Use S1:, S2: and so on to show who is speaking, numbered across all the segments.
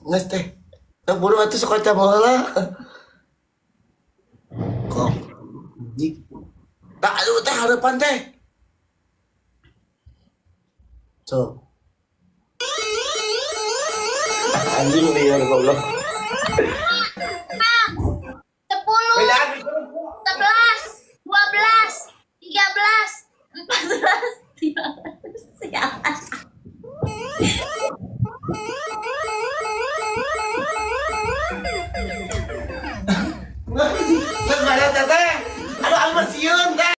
S1: Geus teh. Teu buru atuh sok kaca heula. Kok. Jik. Tak aduh teh harapan teh. So. Anjing liar goblok.
S2: 10, 11, 12, 13, 14, 15, sialan.
S1: Geus bayar teteh. Aduh aku mah sieun teh.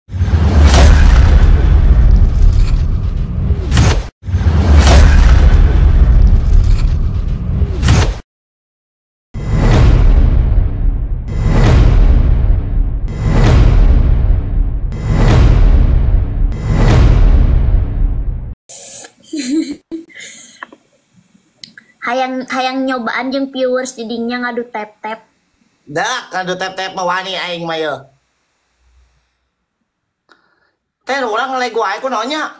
S2: Hayang nyobaan jeung viewers didinya ngadu tap-tap.
S1: Dak, ngadu tap-tap mah wani aing mah yeuh. Teh urang ngeleg wae ku naon nya?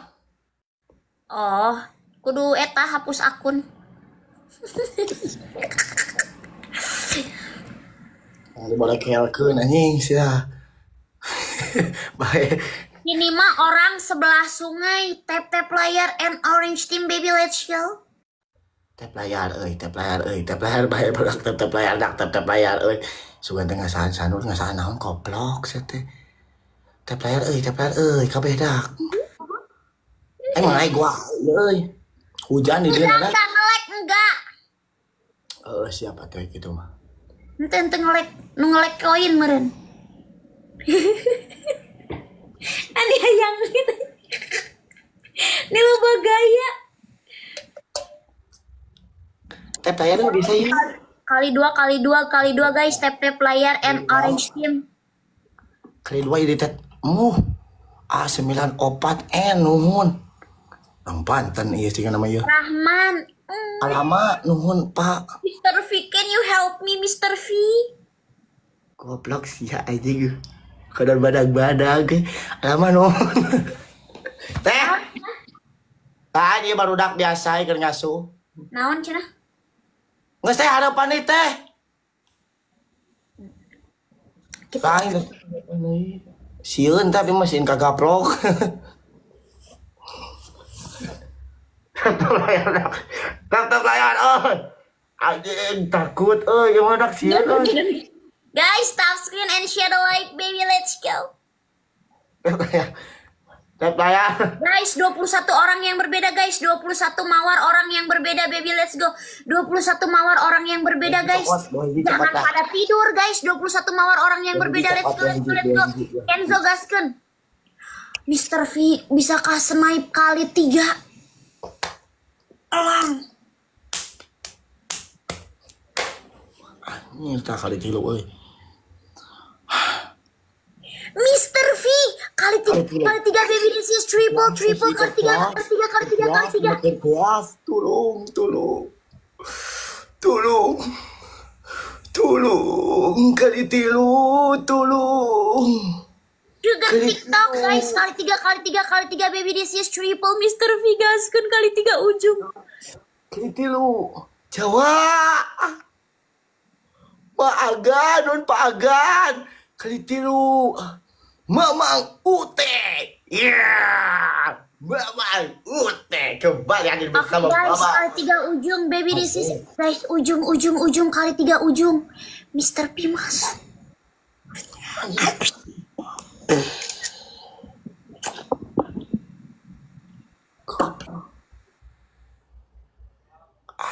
S2: Oh, kudu eta hapus akun.
S1: Dibolekelkeun anjing sia. Bae.
S2: Ini mah orang sebelah sungai, tap-tap layar and orange team baby let's go.
S1: Tap layar euy, tap layar euy, tap layar bae barudak tap tap layar dak tap tap layar euy. Sugan teh ngasaan sanur ngasaan naon koplok sia teh. Tap layar euy, kabeh dak. Emang naik gua euy. Hujan di dieu
S2: enggak ngelek enggak.
S1: Heeh, siapa teh kitu mah.
S2: Henteu henteu ngelek, nu ngelek koin meureun. Ani hayang gitu. Ni loba gaya.
S1: Tap layar nggak bisa ya?
S2: Kali dua, kali dua, kali dua guys. Tap tap layar and orange team.
S1: Kali dua ini tap. A94N nuhun. Nang Banten iya sih nama iya.
S2: Rahman.
S1: Alamak nuhun Pak.
S2: Mr. V, can you help me Mr. V?
S1: Goblok sih ya aja gue. Kadar badag-badag. Alamak nuhun. Teh. Tah ieu barudak biasa keur ngasuh.
S2: Naon cenah?
S1: Nggak saya harapan nih teh. Lain sieun tapi mesin kagaplok. Tetap layar, tetap layar, oh. Anjing takut, oh gimana sieun.
S2: Guys, tap screen and share the like, baby, let's go.
S1: Tap layar.
S2: Guys, 21 orang yang berbeda guys, 21 mawar orang yang berbeda baby, let's go. 21 mawar orang yang berbeda guys. Jangan pada tidur guys, 21 mawar orang yang berbeda, let's go, let's go, let's go. Kenzo gaskeun. Mr. V, bisakah snipe kali 3? Elang.
S1: Anjir, tak kali 3 euy.
S2: Mr. V kali 3 kali 3 baby, this is triple triple kali 3 kali 3 kali 3 kali 3.
S1: Tolong tolong tolong tolong kali 3 tolong.
S2: Juga TikTok guys kali 3 kali 3 kali 3 baby, this is triple. Mr. V gaskeun kali 3 ujung.
S1: Kali 3 Jawa. Pak Agan, non Pak Agan. Kali 3 Mamang Ute. Yeah. Mamang Ute kembali hadir bersama
S2: guys,
S1: Mama.
S2: Kali 3 ujung baby, this is guys ujung ujung ujung kali 3 ujung. Mr. P masuk.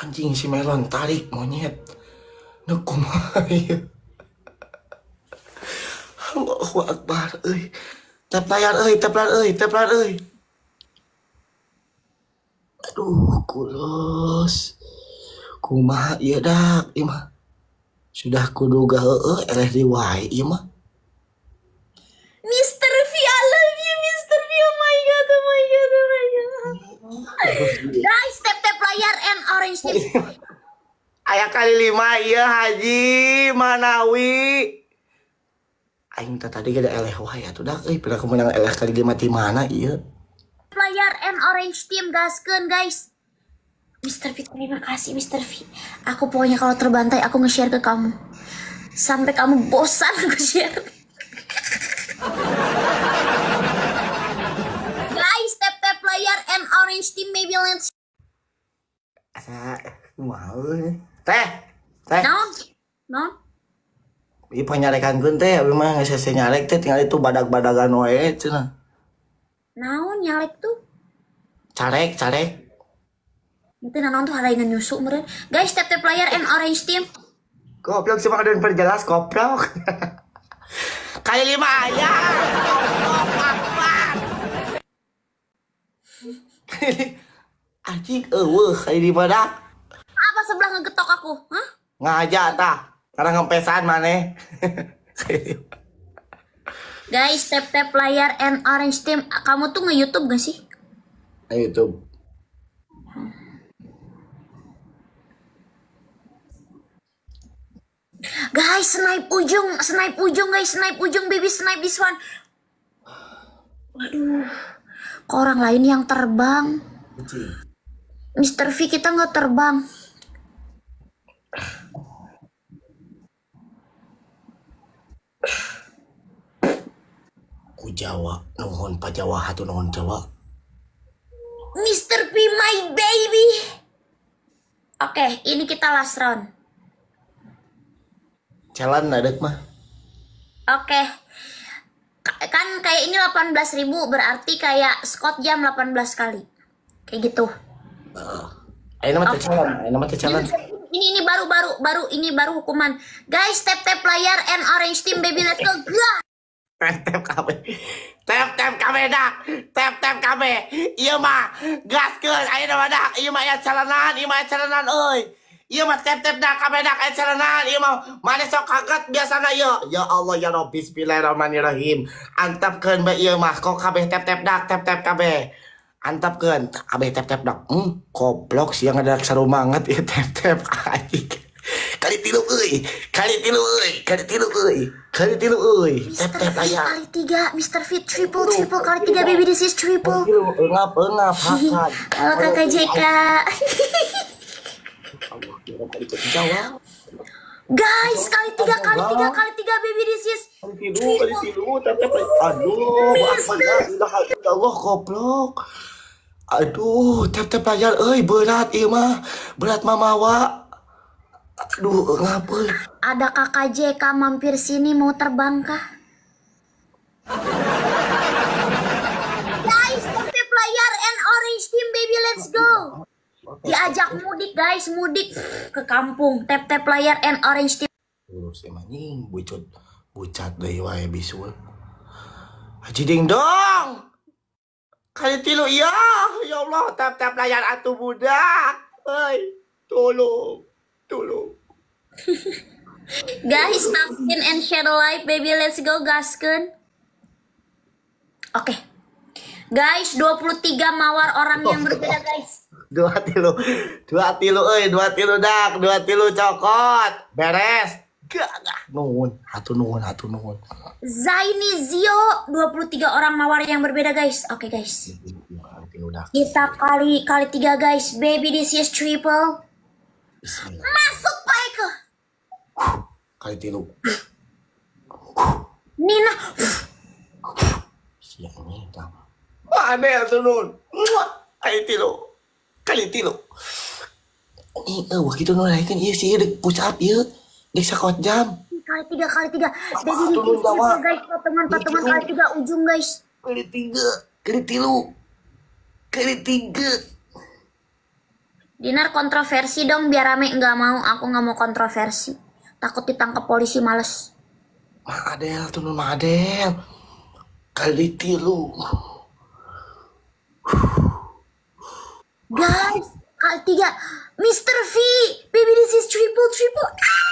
S1: Anjing si Melon tarik monyet. Nu kumaha ieu? Allahu Akbar euy. Tap layar euy, tap layar euy, tap layar euy. Aduh, kulus. Kumaha ieu dak ieu mah. Sudah kuduga heueuh eleh di wae ieu mah.
S2: Mr. V, I love you Mr. V. Oh my god, oh my god, oh my god. Guys, tap tap layar and orange team.
S1: Aya kali 5 ieu Haji Manawi. Aing teh tadi gede eleh wae atuh dak euy, pernah kemenang eleh kali 5 ti mana ieu.
S2: Layar and orange team gaskeun guys. Mr. V, terima kasih Mr. V. Aku pokoknya kalau terbantai aku nge-share ke kamu. Sampai kamu bosan aku share. Guys, tap-tap layar and orange team maybe let's.
S1: Asa mau. Teh. Teh.
S2: Naon? Naon?
S1: Ieu panyarekankeun teh abi mah geus hese nyarek teh tinggal itu badag-badagan wae cenah.
S2: Naon nyalek tuh?
S1: Carek, carek.
S2: Itu naon tuh ada yang nyusuk meureun. Guys, tap tap layar and orange team.
S1: Goblok cuma ada yang perjelas goblok. Kali 5 aya. Goblok akbar. Anjing eueuh kali 5 dah.
S2: Apa sebelah ngegetok aku? Hah?
S1: Ngaja tah. Karena ngempesan maneh.
S2: Guys, tap tap layar and orange team. Kamu tuh nge-YouTube gak sih?
S1: Nge-YouTube.
S2: Guys, snipe ujung guys, snipe ujung baby, snipe this one. Waduh, kok orang lain yang terbang? Mr. V kita nggak terbang.
S1: Ku Jawa, nuhun Pak Jawa, hatu nuhun Jawa.
S2: Mr. V my baby. Oke, ini kita last round.
S1: Jalan adek mah.
S2: Oke. Kan kayak ini 18.000 berarti kayak Scott jam 18 kali. Kayak gitu.
S1: Ayo nama challenge, ayo nama challenge.
S2: Ini baru ini baru hukuman. Guys, tap tap layar and orange team baby let's go.
S1: Tap tap KB. Tap tap KB dak. Tap tap KB. Ieu mah gaskeun ayo nama dak. Ieu mah aya calenan, ieu mah aya calenan euy. Ieu mah tap tap dak kabeh dak aya calenan, ieu mah maneh sok kaget biasana ieu. Ya Allah ya Rabbi bismillahirrahmanirrahim. Antapkeun bae ieu mah kok kabeh tap tap dak tap tap kabeh. Antapkeun kabeh tap tap dak. Goblok sia ngadak sarumanget ieu tap tap anjing. Kali 3 euy, kali 3 euy, kali 3 euy, kali 3 euy. Tap tap aya.
S2: Kali 3 Mr. V triple triple kali 3 baby this is triple.
S1: Engap engap hakan.
S2: Halo Kakak JK. Guys, kali 3 kali 3 kali 3 baby this is
S1: kali 3 tap tap. Aduh, apa Allah goblok. Aduh, tap tap layar euy berat ieu mah. Berat mamawa. Aduh, ngapa?
S2: Ada Kakak JK mampir sini mau terbang kah? Guys, tap tap layar and orange team baby let's go. Diajak mudik guys, mudik ke kampung. Tap tap layar and orange team.
S1: Urus emang bucut, bucat deui wae bisul. Haji ding dong. Kali 3 iya, ya Allah, tap tap layar atuh budak. Hei, tolong. Tolong.
S2: Guys, tap in and share the live baby, let's go gaskeun. Oke. Guys, 23 mawar orang yang berbeda guys.
S1: 2 tilu, 2 tilu euy, 2 tilu dak, 2 tilu cokot. Beres. Gagah nuhun, hatur nuhun, hatur nuhun.
S2: Zaini Zio, 23 orang mawar yang berbeda guys. Oke guys. Kita kali 3 guys. Baby this is triple.
S1: Bismillah.
S2: Masuk Pak Eko.
S1: Kali 3.
S2: Nina.
S1: Siang nih, mana tuh nun? Kali 3. Kali 3. Ini wah gitu nun kan ieu sih dek push up ieu. Dek sakot jam.
S2: Kali 3 kali 3. Baby this is triple guys. Patungan kali 3 ujung guys.
S1: Kali 3, kali 3. Kali 3.
S2: Dinar kontroversi dong biar rame. Nggak mau, aku nggak mau kontroversi. Takut ditangkap polisi, males.
S1: Ma Adel, tuh Ma Adel. Kali 3.
S2: Guys, kali 3. Mr. V, baby this is triple triple. Ah!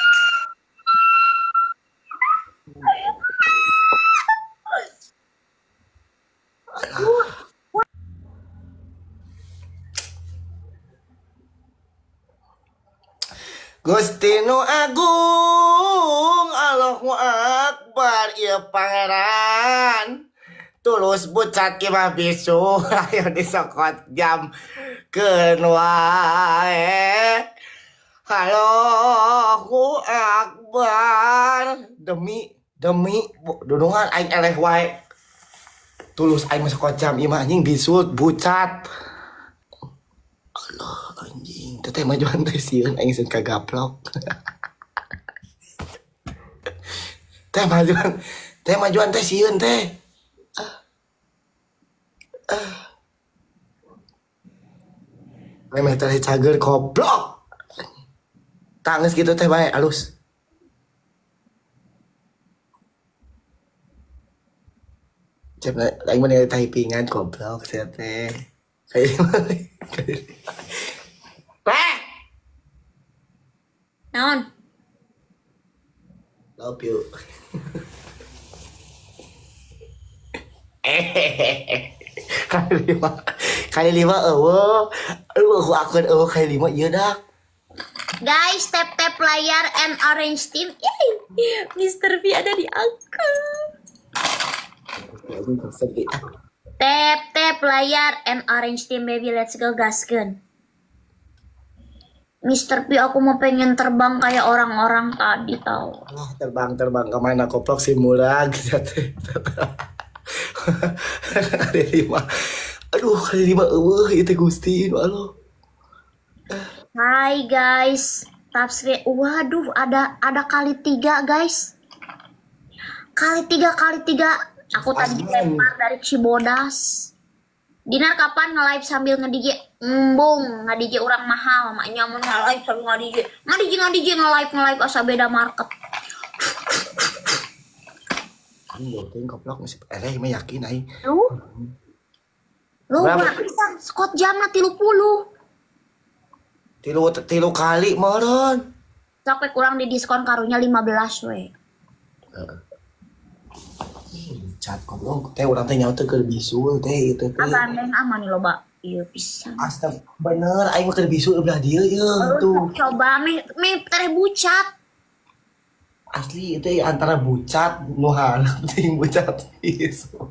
S1: Gusti nu agung, Allahu Akbar, ieu pangeran. Tulus bucat imah bisu, ayo disokot jam. Keun wae. Allahu Akbar. Demi demi dudungan aing eleh wae. Tulus aing masuk jam ieu mah anjing bisut bucat. Allah anjing teteh majuan teh sieun aing sieun kagaplok. Teh majuan teh sieun teh. Memeh teh cager goblok. Tangis gitu teh bae alus. Cep aing mah ningali typingan goblok sia teh. Teh.
S2: Naon?
S1: Love you. Kali lima eueuh. Eueuh akun eueuh kali lima ieu dak.
S2: Guys, tap tap layar and orange team. Yeay, Mr. V ada di aku. Tap tap layar and orange team baby, let's go gaskeun. Mr. P aku mau pengen terbang kayak orang-orang tadi tau.
S1: Ah, terbang kemana koplok si murag teh. Kali lima. Aduh, kali lima eueuh ieu teh Gusti, Allah.
S2: Hai guys, tap screen. Waduh, ada kali 3 guys. Kali 3. Aku tadi lempar dari Cibodas. Dinar kapan nge-live sambil nge-DJ? Embung, nge-DJ orang mahal. Maknya mun nge-live sambil nge-DJ. Nge-DJ nge-live asa beda market.
S1: Anjing, teuing goblok masih eleh mah yakin aing.
S2: Lu bisa Scott jamna 30.
S1: Tilu kali meureun.
S2: Sok we kurang di diskon karunya 15 we.
S1: Cat goblok teh urang teh nyaho teh keur bisul teh ieu teh.
S2: Abang aman nih loba. Ieu pisan.
S1: Astag bener aing mah keur bisul belah dieu ieu tuh.
S2: Coba meh teh bucat.
S1: Asli itu antara bucat nu hareup jeung bucat bisul.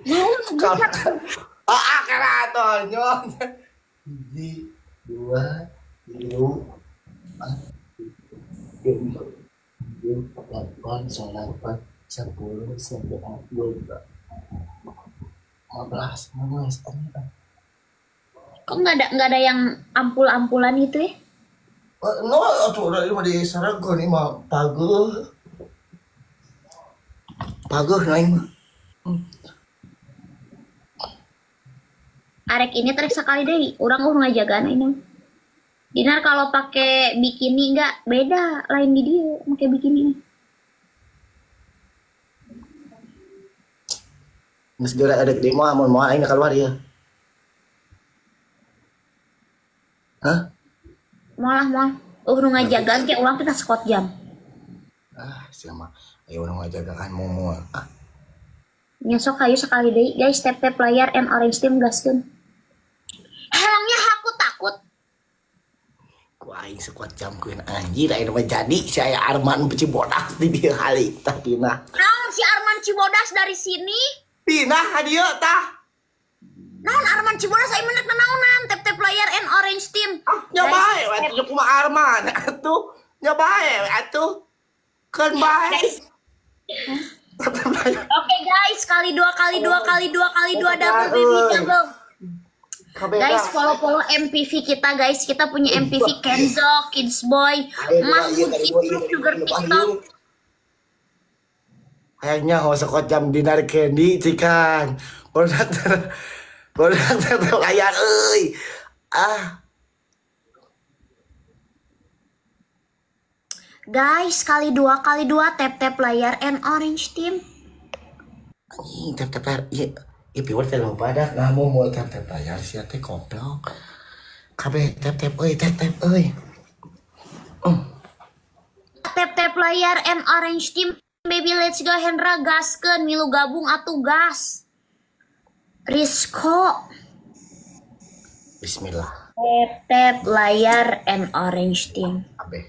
S2: Bucat.
S1: Ah keraton nyon. 1 2 3 4 5 7 8 9 10 11 12 15 16.
S2: Kok nggak ada yang ampul-ampulan itu ya?
S1: No, atuh udah ini mah di Saragon ini mah pageuh. Pageuh aing mah.
S2: Arek ini terek sekali deh, urang ngajagaan ini. Dinar kalau pakai bikini nggak beda, lain di dia pakai bikini.
S1: Geus geura ada di mah mun moal aing keluar ieu. Hah?
S2: Moal lah moal. Nu ngajagaan ke ulang kita skot jam.
S1: Ah, sia mah ayo nu ngajagaan moal. Ah.
S2: Nyesok hayu sekali deui guys, tap tap layar and orange team gaskeun. Helangnya aku takut.
S1: Ku aing sekuat jam kuin anjir aing mah jadi si aya Arman Cibodas di dieu halik tah pinah.
S2: Naon si Arman Cibodas dari sini?
S1: Pinah ka dieu tah.
S2: Naon Arman Cibodas aing menek naonan tap tap layar and orange team.
S1: Ah, nya bae we atuh kumaha Arman atuh. Nya bae we atuh. Keun bae.
S2: Oke guys, kali 2 kali 2 kali 2 kali 2 double baby double. Guys, follow-follow MPV kita guys. Kita punya MPV Kenzo, Kids Boy, Mahmud, Cipru, Sugar TikTok.
S1: Kayaknya mau sekot jam Dinar Candy cikan. Produk layar euy. Ah.
S2: Guys, kali 2 kali 2 tap tap layar and orange team.
S1: Anjing, tap tap layar. Iya. Ih, viewer teh loba dah ngamu mau tap tap layar sia teh goblok. Kabeh tap tap euy, tap tap euy.
S2: Tap tap layar and orange team baby let's go Hendra gaskeun milu gabung atuh gas. Rizko.
S1: Bismillah.
S2: Tap tap layar and orange team.
S1: Kabeh.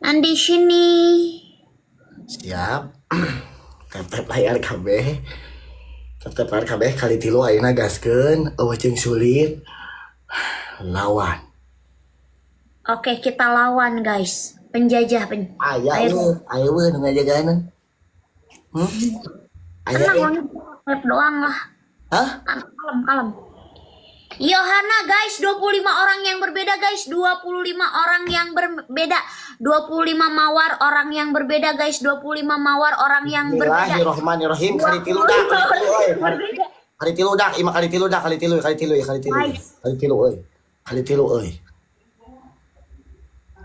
S2: Nanti sini.
S1: Siap. Tap tap layar kabeh. Tap-tap layar kabeh kali 3 ayeuna gaskeun, eueuh jeung sulit. Lawan.
S2: Oke, kita lawan guys. Penjajah
S1: Aya eueuh, aya eueuh nu ngajagaana. Aya.
S2: Tenang, tap doang lah.
S1: Hah?
S2: Kalem, kalem. Yohana guys, 25 orang yang berbeda guys, 25 orang yang berbeda, 25 mawar orang yang berbeda guys, 25 mawar orang yang berbeda.
S1: Bismillahirrahmanirrahim, kali 3 dah, kali 3 dah, ima kali 3 dah, kali 3, kali 3, kali 3, kali 3 euy. Kali 3 euy.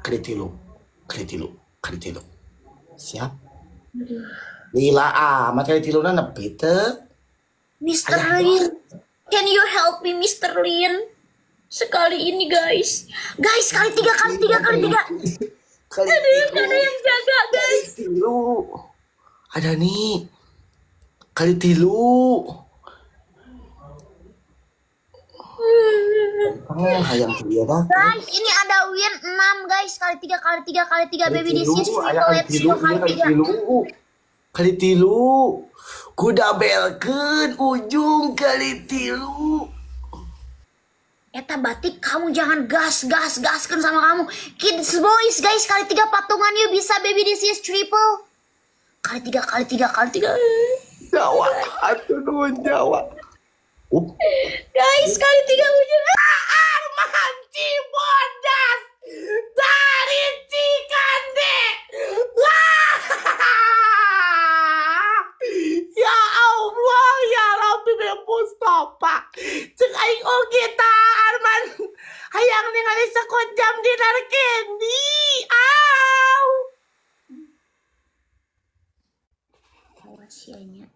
S1: Kali 3, kali 3, kali 3. Siap? Lila amat kali 3 na nepi teu.
S2: Mr. Lin. Can you help me, Mr. Lin? Sekali ini, guys. Guys, kali 3, kali 3, kali 3. Aduh, ada yang jaga, guys.
S1: Kali 3. Ada nih. Kali 3. Hayang dia dah.
S2: Guys, ini ada win 6, guys. Kali 3, kali 3, kali 3, baby this is triple, let's go, kali 3.
S1: Kali 3. Kuda belkeun ujung kali 3.
S2: Eta batik kamu jangan gas gas gaskeun sama kamu. Kids boys guys, kali 3 patungan yuk bisa baby this is triple. Kali 3 kali 3 kali 3.
S1: Jawa atuh nuhun Jawa.
S2: Guys, kali 3 ujung.
S1: Arman Cibodas dari Cikande. Wah. Ya Allah, ya Rabbi Mustafa. Cek aing oge ta Arman. Hayang ningali sekot jam dinar candy. Aw.
S2: Awas ya nya.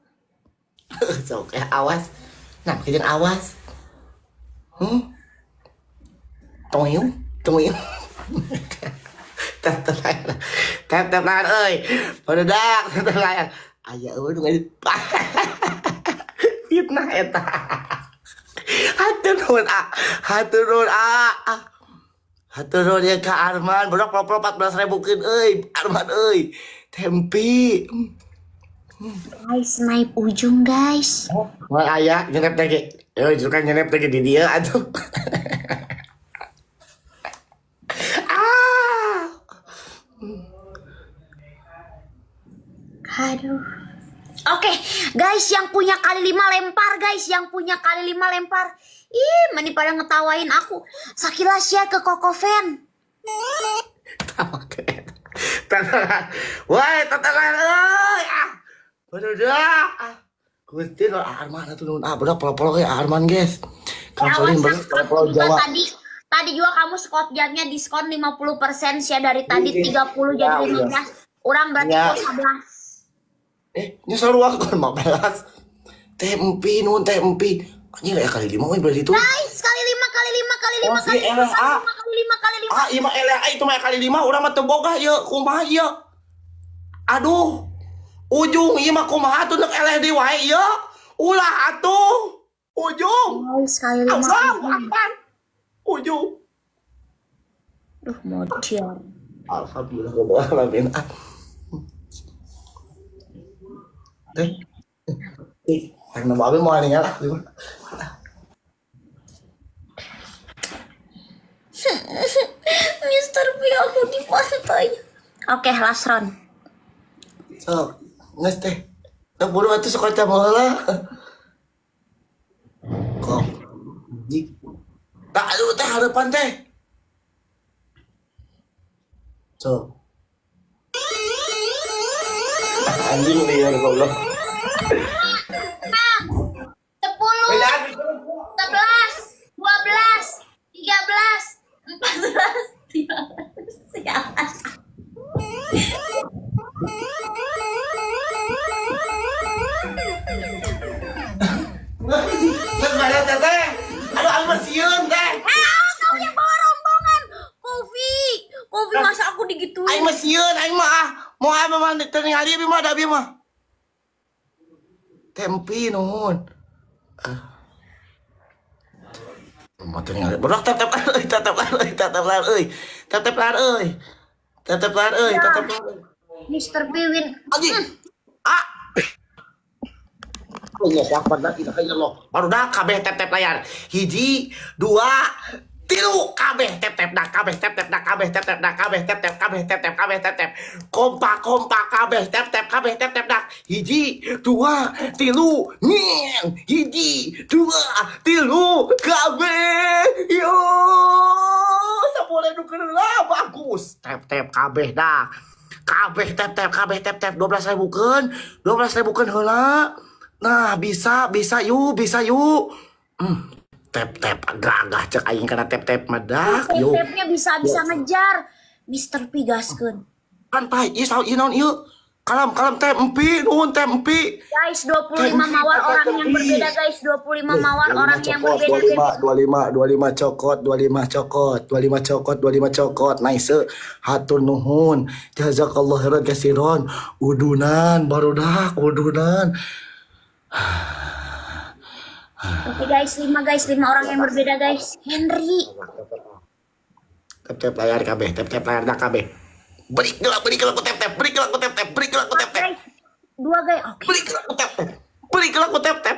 S1: Sok awas. Nah, kijang awas. Toyung, toyung. Tap tap layar. Tap tap layar euy. Barudak tap tap layar. Aya eueuh nu fitnah eta. Hatur nuhun a. Hatur nuhun a. Hatur nuhun ya ka Arman. Barudak polo-polo 14.000 keun euy. Arman euy. Tempi.
S2: Guys, snipe ujung guys.
S1: Wah aya nyenep teh ge. Euy jurukan nyenep teh di dieu atuh. Ah.
S2: Aduh. Oke, guys, yang punya kali 5 lempar, guys. Yang punya kali 5 lempar. Ih, meni pada ngetawain aku. Sakila share ke Koko Fen.
S1: Oke. Woi, tatakan euy. Ah. Barudak. Gusti nu Arman atuh nuhun. Ah, barudak polo-polo ge Arman, guys. Kansolin barudak polo-polo Jawa.
S2: Tadi juga kamu skot jamnya diskon 50% ya dari tadi 30 jadi 15. Orang berarti 11.
S1: Nyesel ruang kan 15. Tempi nuhun tempi. Anjing aya kali 5 euy berarti itu.
S2: Guys, kali 5 kali 5 kali 5 kali 5 kali 5 kali 5.
S1: Ah, ieu mah LA itu mah kali 5 urang mah teu boga ieu kumaha ieu. Aduh. Ujung ieu mah kumaha atuh neuk eleh deui wae ieu. Ulah atuh. Ujung.
S2: Guys, kali 5.
S1: Allahu Akbar. Ujung.
S2: Duh, modiar.
S1: Alhamdulillah rabbil alamin. Yang nama abi mau ninggal lah.
S2: Mister P aku di pantai. Oke, last round.
S1: So, nges teh. Teu buru atuh sok kaca heula. Kok. Tak aduh teh harapan teh. So. Anjing liar goblok.
S2: 6, 10, 11, 12, 13, 14, 15, 16.
S1: Terus teteh. Aduh, aku masieun teh.
S2: Kau yang bawa rombongan. Kofi, Kofi masa aku digituin.
S1: Aing masieun, aing mah ah. Mau apa mah ningali abi mah da abi mah. Tempi nuhun. Mau ningali. Bodoh tap tap euy, tap tap euy, tap tap euy. Tap tap euy. Tap tap euy, tap tap.
S2: Mr. P win.
S1: Anjing. Ah. Allahu akbar la ilaha illallah. Barudak kabeh tap-tap layar. 1, 2, 3 kabeh tap-tap dah kabeh tap-tap dah kabeh tap-tap dah kabeh tap-tap kabeh tap-tap kabeh tap-tap. Kompak-kompak kabeh tap-tap kabeh tap-tap dah. 1, 2, 3 ngin. 1, 2, 3 kabeh. Yo 10.000 lah bagus. Tap-tap kabeh dah. Kabeh tap-tap kabeh tap-tap 12.000 keun. 12.000 keun heula. Nah, bisa yuk, bisa yuk. Tap-tap agak-agak cek aing kana tap-tap madak yuk.
S2: Tap-tapnya bisa ngejar. Mr. P gaskeun.
S1: Kan pai, ieu saur ieu naon ieu? Kalem teh empi, nuhun teh empi.
S2: Guys, 25 mawar orang yang berbeda guys, 25 mawar orang yang berbeda.
S1: 25 25 cokot, 25 cokot, 25 cokot, 25 cokot. Nice. Hatur nuhun. Jazakallahu khairan kasiron. Udunan barudak, udunan.
S2: Oke guys, 5 guys, 5 orang yang berbeda guys. Henry.
S1: Tap-tap layar kabeh, tap-tap layar dah kabeh. Beri gelap ku tap-tap, beri gelap ku tap-tap, beri gelap ku tap-tap.
S2: 2 guys, oke.
S1: Beri gelap ku tap-tap. Beri gelap ku tap-tap.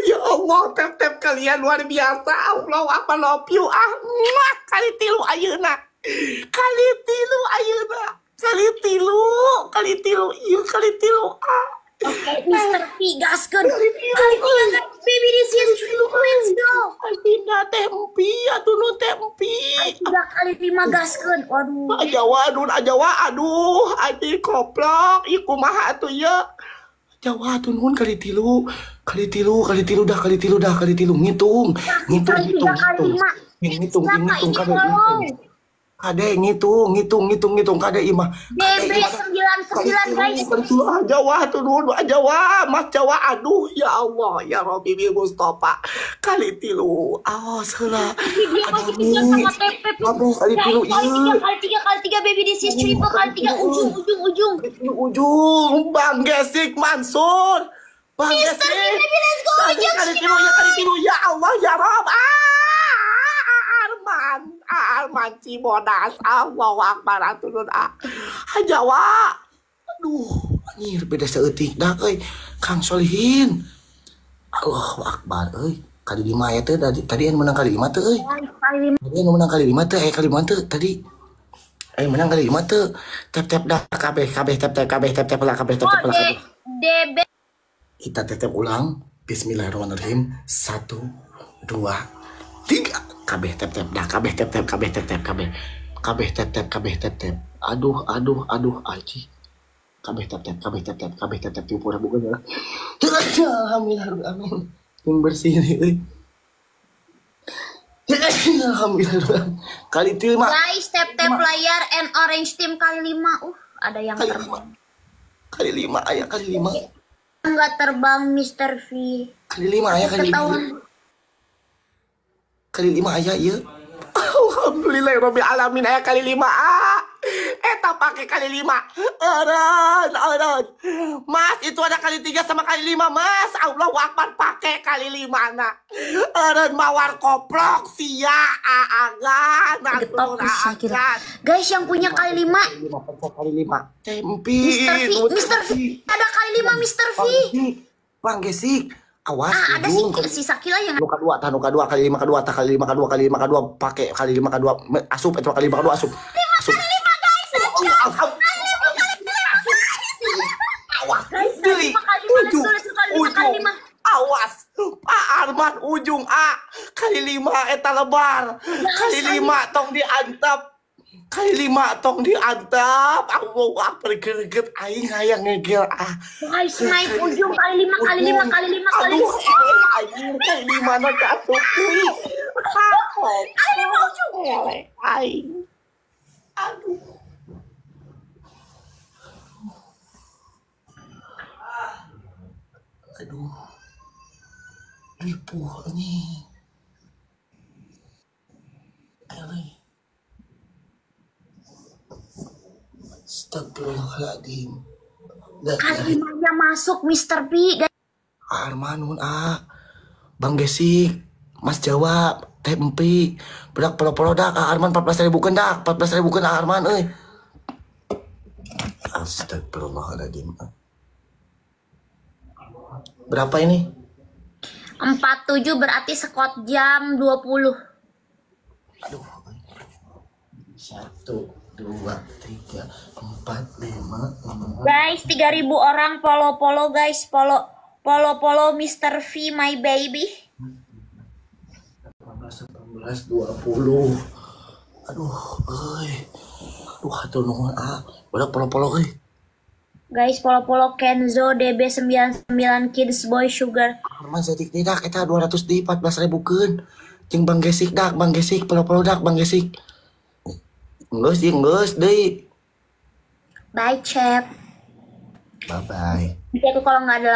S1: Ya Allah, tap-tap kalian luar biasa. Allah apa love you ah. Muah, kali 3 ayeuna. Kali 3 ayeuna. Kali 3, kali 3, ieu kali 3 ah.
S2: Oke, Mr. P gaskeun. Kali 3 guys, baby this is let's go.
S1: Ayeuna teh empi atuh nu teh empi.
S2: 3 kali 5 gaskeun. Waduh.
S1: Ajawa aduh ajawa aduh anjing koplok ieu kumaha atuh ieu. Jawa atuh nuhun kali 3. Kali 3, kali 3 dah, kali 3 dah, kali 3 ngitung. Ngitung ngitung ngitung. Ngitung kade ngitung. Kade ngitung ngitung ngitung ngitung kade imah.
S2: DB 99 guys.
S1: Jawa tuh dulu Jawa, Mas Jawa aduh ya Allah ya Rabbi bil Mustafa. Kali 3. Awas heula. Aduh kali 3 ieu.
S2: Kali 3 kali 3 baby this is triple kali 3 ujung ujung ujung.
S1: Ujung Bang Gesik Mansur. Bang Gesik.
S2: Baby let's go.
S1: Kali 3 ya kali 3 ya Allah ya Rabb. Arman Cibodas, Allahu Akbar aturun ah. Jawa. Aduh, anjir beda saeutik dah euy. Kang Solihin. Allahu Akbar euy. Kali 5 ya teh tadi anu menang kali 5 teh euy. Tadi anu menang kali 5 teh, kali 5 teh tadi. Menang kali 5 teh. Tap-tap dah kabeh kabeh tap-tap kabeh tap-tap lah kabeh tap-tap lah kabeh.
S2: DB.
S1: Kita tap-tap ulang. Bismillahirrahmanirrahim. 1 2 3. Kabeh tap tap dah kabeh tap tap kabeh tap tap kabeh kabeh tap tap kabeh tap tap aduh aduh aduh aji kabeh tap tap kabeh tap tap kabeh tap tap tiup ora bukan ya. Alhamdulillah amin yang bersih ini. Alhamdulillah kali 5
S2: guys, tap tap layar and orange team kali 5. Ada yang
S1: kali
S2: terbang
S1: 5 kali 5 ayah kali 5
S2: enggak terbang Mr. V
S1: kali 5 ayah kali 5 kali 5 ayah iya. Alhamdulillah rabbil alamin ayah kali 5 ah. Eta pakai kali 5. Eureun eureun. Mas itu ada kali 3 sama kali 5 Mas. Allahu akbar pakai kali 5 na. Eureun mawar koplok sia aagan.
S2: Guys yang punya kali 5.
S1: Kali 5. Tempi.
S2: Mr. V, Mr. V. Ada kali 5 Mr. V.
S1: Bang Gesik. Awas,
S2: ada si Sakila yang
S1: nuka 2, tah nuka 2 kali 5 ke 2, tah kali 5 ke 2 kali 5 ke 2 pakai kali 5 ke 2 asup itu kali 5 ke 2 asup. Asup.
S2: 5 guys.
S1: Awas. Deli. Ujung. Ujung. Awas. Pak Arman ujung A kali 5 eta lebar. Kali 5 tong diantep. Kali 5 tong diantep. Allahu akbar greget aing hayang ngegel ah.
S2: Guys, naik ujung kali 5 kali 5 kali 5 kali.
S1: Aduh, aing kali 5 na asup deui.
S2: Kali 5 ujung.
S1: Aing. Aduh. Aduh. Ripuh anjing. Eleh. Astagfirullahaladzim.
S2: Kali 5-nya masuk Mr. P.
S1: Arman ah. Bang Gesik, Mas Jawa, Teh Empi, bedak polo-polo dak Arman 14.000 keun dak, 14.000 keun Arman euy. Astagfirullahaladzim. Berapa ini?
S2: 47 berarti sekot jam 20.
S1: Aduh. 1, 2, 3, 4, 5, 6.
S2: Guys, 3.000 orang follow-follow guys, follow follow-follow Mr. V my baby.
S1: 18, 19, 20. Aduh, euy. Aduh, hatur nuhun ah. Udah follow-follow euy.
S2: Guys, follow-follow Kenzo DB99 Kids Boy Sugar.
S1: Arman setik tidak eta 200 di 14 ribu keun. Jeung Bang Gesik dak, Bang Gesik follow-follow dak, Bang Gesik. Geus jeung geus deui.
S2: Bye, Chef.
S1: Bye bye.
S2: Nanti aku kalau nggak ada